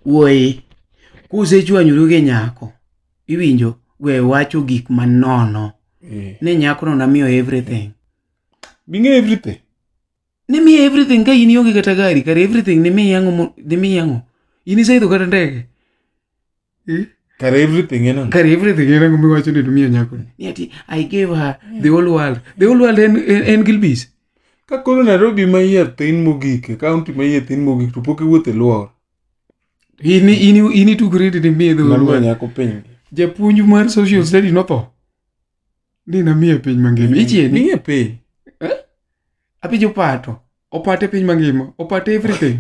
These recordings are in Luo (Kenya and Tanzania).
Wuoyi, kusechwanyoru gi nyako, iwinjo, we wacho gik manono. Ni nyakono namiyo everything. Bing'e everything. Nimiye everything ka in ionge kata gari, kare everything nimiye ang'o nimiye ang'o? In iseidho kata ndege? Eh? Kare everything en ang'o? Kare everything en ang'o miwacho ni nimiyo nyakoni? Ni ati I gave her the whole world. The whole world en Gilbis. Ka koro Nairobi ma iye thin mogik, e county ma iye thin mogik to pok iwuotho e lworo. In itukori ni nimiye the whole Namiyo world. nyako piny. Japuonj mar social study notho. Ni namiye piny mangima. Ichieni. Miye piny. Apenjo opato. Opate piny mangima. Opate everything.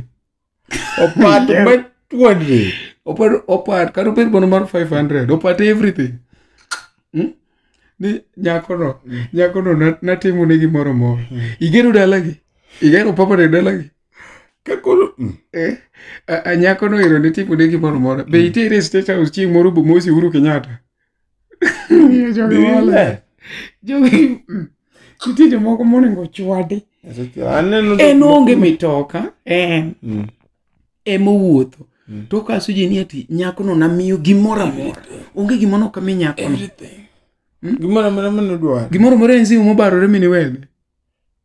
Opato ma 200. Opat kata obed mana mar 500. Opate everything. Ni nyakono, nyakono natimo ne gimoro moro. Igero dalagi. Igero papa ne dalagi. Ka koro Nyakono ero nitimo ne gimoro moro. Be itere State House chieng' moro bomosi Uhuru Kenyatta? Jogi nitie jomoko monego chwadi. En onge mitoka, en emowuotho. To kaso ji ni ati nyakono namiyo gimoro amora. Onge gima nok ami nyakono. Gimoro amora mane odwaro. Gimoro amora en simu mobarore miniwene.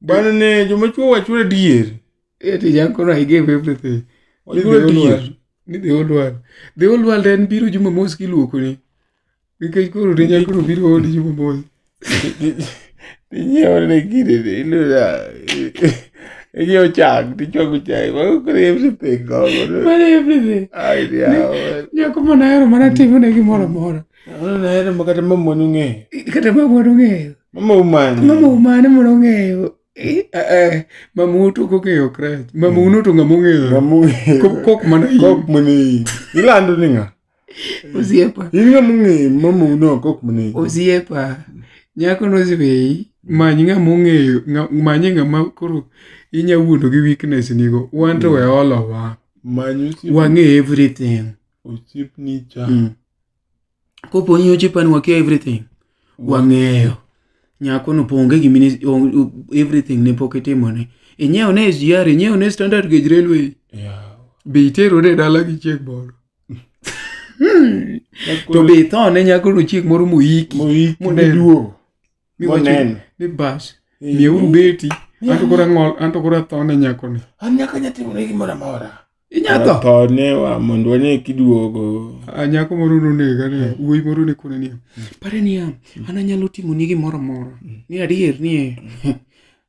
Bana ne joma chwo wachore adier. Eti nyakono I gave everything. Wachore adier. Ni the whole world. The whole world en biro Jumamos kiluokoni. Nikech koro ne nyakono biro odi Jumamos. Tinyiewo ne gine iluda. Inyiewo chak tichwako chai. Mago koro everything gogo. Mano everything. Ai diawo. Nyako manahero mana timo ne gimoro amora. Ano nahero ma kata mamwa nong'eyo. Kata mamwa nong'eyo. Mama umane. Mama umane mono ong'eyo. Mamau to ok ong'eyo krach. Mamau no to ng'ama ong'eyo. Ng'ama ong'eyo. Kok mana in. Kok mana in. Ilando ni ng'a? Osiepa. In ng'ama ong'eyo mamau no kok mana in. Osiepa. Nyako noseweyi. Many ng'ama ong'eyo. Manye ng'ama koro inya wuondo gi weakness nigo. Wan to we olowa. Many osiep. Wang'e everything. Osiepni cha. Kopo ni ochipa ni wakia everything. Wang'eyo. Nyako no onge gimine everything ne pok itimone. Inyiewo ne SGR, inyiewo ne Standard Gauge Railway. Be itero ne dala gi chieng' moro. To be itho ne nyako no chieng' moro moiki. Moiki Moneno. miduogo. Miwacho Moneno. ni bas. Miyeuru beti. Anto koro ang'ol, anto koro atho ne nyako ni. An nyako nya timo ne gimoro amora. Inya tho? Tho ne wa mondo wane kiduogo. Nyako moro nonega ni, wuoyi moro ne kone niya. Pare niya, an anyalo timo ni gimoro amora. Ni adier ni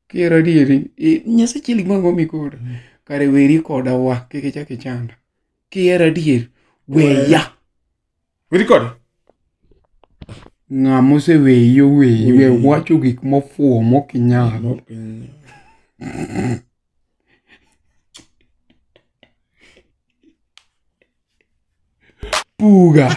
kihero adieri, Nyasaye chiel gimoro amora mikoda. Kare weri koda wa, kik ichak ichanda. Kihero adier, weya. Weri koda? Ng'ama oseweyi oweyi, we wacho gik mofuwo mok inyal. Puga.